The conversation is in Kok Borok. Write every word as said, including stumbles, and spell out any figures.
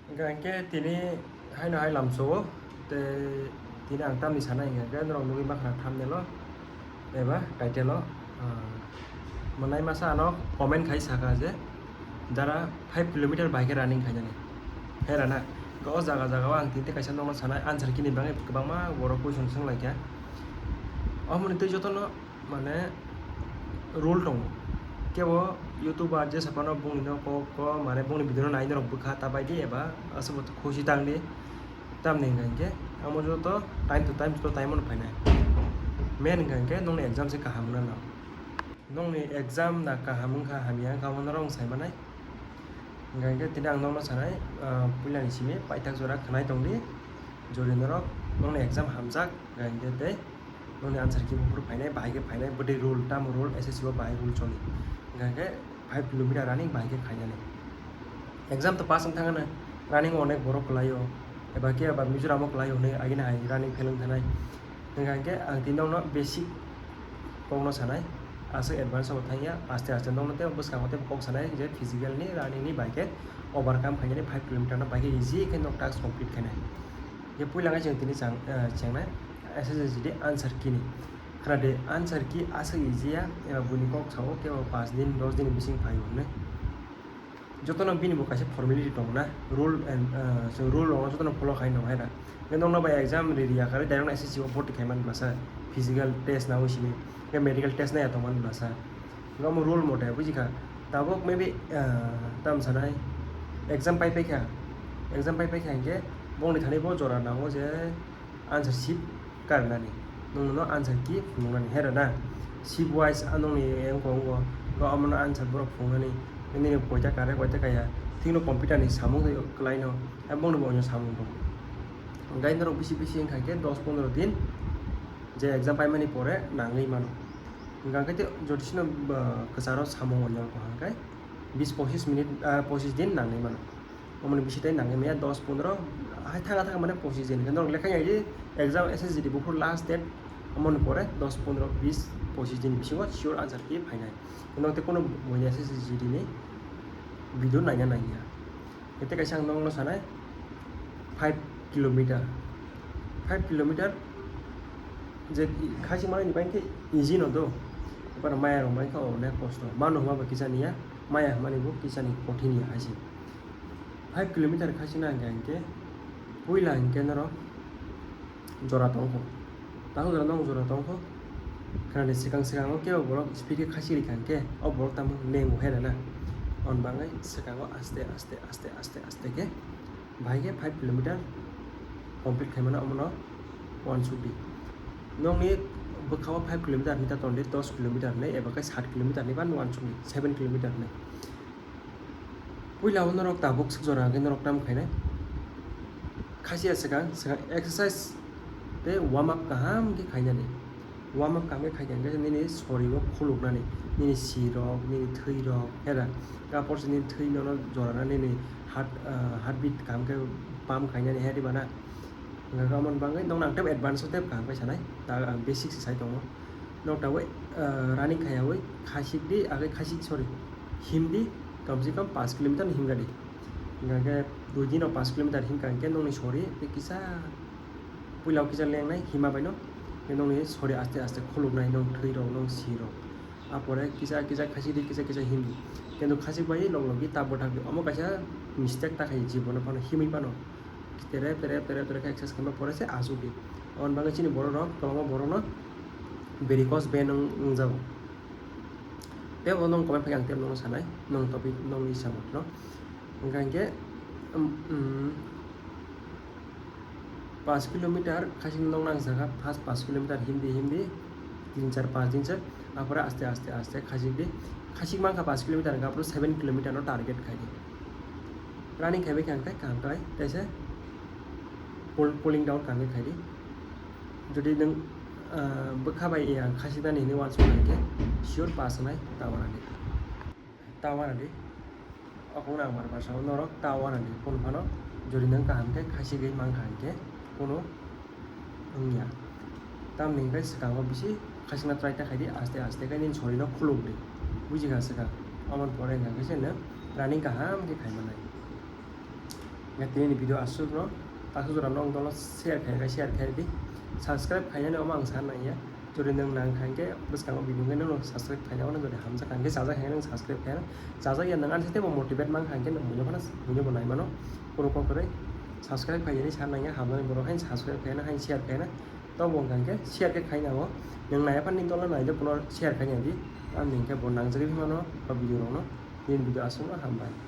Hingke tini haino hai lamsao tei tini ang tamni sanai hingke norok nugui mankha thumbnail o eba title o, ah, mwnai masa ano comment khai saka je jara five kilometer bai khe running khainani. Hera na, o jaga jaga o ang tini kaisa nokno sanai answer kini bagwi kwbangma borok question swng laikha. Omoni twi jotono mane rule tongo. Kebo YouTuber jesa phano bongni no kok ko mane bongni video no nai norok bwkha ta baidi eba aswk bo khusi tangdi. Tamni hwnka hinkhe amo joto time to time joto time o no phainai. Main hwnka hinkhe nokni exam se kaham wngna nang. Nokni exam na kaham wngkha hamya wngkha amo norok wng sai manai. Hwnka hinkhe tini ang nokno sanai, ah, puilani simi paithak jora khwnai tongdi. Jodi norok nokni exam hamjak hwnka hinkhe tei nokni answer key buphuru phainai, bahai khe phainai, bwtwi rule, tamo rule, S S C o bahai rule choli. Hwnka khe five kilometer running bahai khe khainani. Exam to pass wng thangano, running o onek borok kwlaio, eba khe eba Mizoram o kwlaio hwnwi agini hai running fail wng thanai. Hwnka khe ang tini nokno basic kokno sanai, aswk advance o thangya, aste aste nokno tei bwskango tei kok sanai je physical ni, running ni bahai khe overcome khainani five kilometer no bahai khe easy khe nok task complete khainai. Je puila khe chwng tini chang, eh, chengnai, S S C G D answer key ni. Khna de, answer key aswk easy ya, eba buini kok sao, kebo paanch din, dos din bising phai hwnwi. Jotono bini bo kaisa formality tongo na, rule and, eh, chwng rule rokno jotono follow khai nang hai da. Hwnkhe nokno bai exam ri ri ya khe direct S S C o bhorti khai mani bwlasa, physical test naui simi, hwnkhe medical test naiya tong mani bwlasa. Hwnkhe omo rule mote buji kha. Tabuk maybe, ah, tam sanai exam pai paikha, exam pai paikha hinkhe bongni thani bo jora nango je answer sheet karnani, nwngno answer key phunuknani, hera na? Sheet wise a nokni wngkha, wngkha, bo omono answer borok phunuknani, nini koita kare, koita kaya, thikno computer ni samung twi kwlaino, bongni bo oino samung tongo. Hwnkhe norok bisi bisi wngkha khe dos pondro din je exam paimani pore nangwi mano. Hwnkha khe jotosino, ah, kwcharo samung wngjak, hwnkha khe bis pochis minute, ah, pochis din nangwi mano. Omoni bisi tei nangwi maya dos pondro, hai thanga thanga mane pochis din. Hwnkhe norok lekha ya je exam S S C G D buphuru last date, omoni pore dos pondro bis pochis din bisingo sure answer key phainai. Norok tei kono buini S S C G D ni video naina nangya. Tei kaisa ang nokno sanai five kilometer. Five kilometer je khachik manwi ni bai khe easy no do. Eba maya rok bai khe onek kosto. Mano hwnba bo kisa niya, maya hwnmani bo kisa ni kothin ya hai se. Five kilometer khachikna hwnkhe, hwnkhe puila hwnkhe norok jora tongkho. Takhuk jora nokjora tongkho. Khwnani swkang swkango kebo borok speed khe khasi rikha hinkhe o borok tamo nengo hai rwna. Aboni bagwi swkango aste aste aste aste aste khe bahai khe five kilometer complete khaimano omono uansukdi. Nokni bwkhao five kilometer hinwi ta tongdi, dos kilometer hinwi eba khe sat kilometer hinwi ba uansukdi, seven kilometer hinwi. Puila o norok tabuk swk jora hwnkhe norok tamo khainai? Khasiya swkang, swkang exercise tei warm up kaham khe khainani. Warm up kaham khe khaikha hwnkhe nini sori o khuluknani, nini si rok, nini thwi rok, hera. Kapor se nini thwi nono jorana nini heart, ah, heartbeat kaham khe pump khainani, heri bana. Hwnkhe aboni bagwi nokno ang tei advance o tei kaham khe sanai, ta ang basic se sai tongo. Nok tabuk, ah, running khaiyaui khasik di, agwi khasik, sorry, him di, kam se kam paanch kilometer ni himga di. Hingkha khe dui din o paanch kilometer himkha hinkhe nokni sori tei kisa puila o kisa lengnai hima bai no, tei nokni sori aste aste khuluknai, nok thwi rok, nok si rok. Apore kisa kisa khasik di, kisa kisa him di. Kintu khasik bai log logi ta bwthak di. Omo kaisa mistake ta khai jibono phano himwi phano. Tere tere tere tere khe exercise khaima pore se asuk di. Aboni bagwi chini borok rok kwbangma borok no varicose vein wng, wngjago. Tei bo nong comment phai ang tei nono sanai, nong topic nongni samung no. Hingkha hinkhe, um, um, paanch kilometer khasing nong nang jaga, first paanch kilometer himdi himdi, tin char paanch din se, apore aste aste aste khasik di. Khasik mankha paanch kilometer hingkha, apore seven kilometer no target khai di. Running khaibai khe ang khe kaham khlai, tei se pull-, pulling down kaham khe khai di. Jodi nwng, ah, bwkha bai, ah, khasik nani hinwi uansuk nai khe sure pass wngnai ta uanadi. Ta uanadi. Okhong nang bar bar sao norok ta uanadi. Kunu phano jodi nwng kaham khe khasigwi mankha hinkhe kunu wngya. Tamni hwnkhe swkango bisi khasingna try ta khaidi, aste aste khe nini sorino khulukdi. Bujikha swkang? Aboni pore hwnkha khe se nwng running kaham khe khai mannai. Tini video aswk no, aswk jora no ang dolo share khai, share khai di, subscribe khainani omo ang san nangya. Jodi nwng nang kha hwnkhe bwskango video hwnkhe nwng subscribe khaina ono jodi hamjak kha hwnkhe chajak kha hwnkhe nwng subscribe khaina, chajak ya nwng ani teibo motivate mang kha hwnkhe nwng buino phano buino bo naimano. Kunu kok kwrwi subscribe khainani san nangya, hamjani borok haino subscribe khaina, haino share khaina. Tobo wngkha hwnkhe share khe khaina o, nwng naiya phano nini dolo naidi, bono share khaina di. Ani hwnkhe bo nangjagwi phano o video rokno. Nini video aswkno hambai.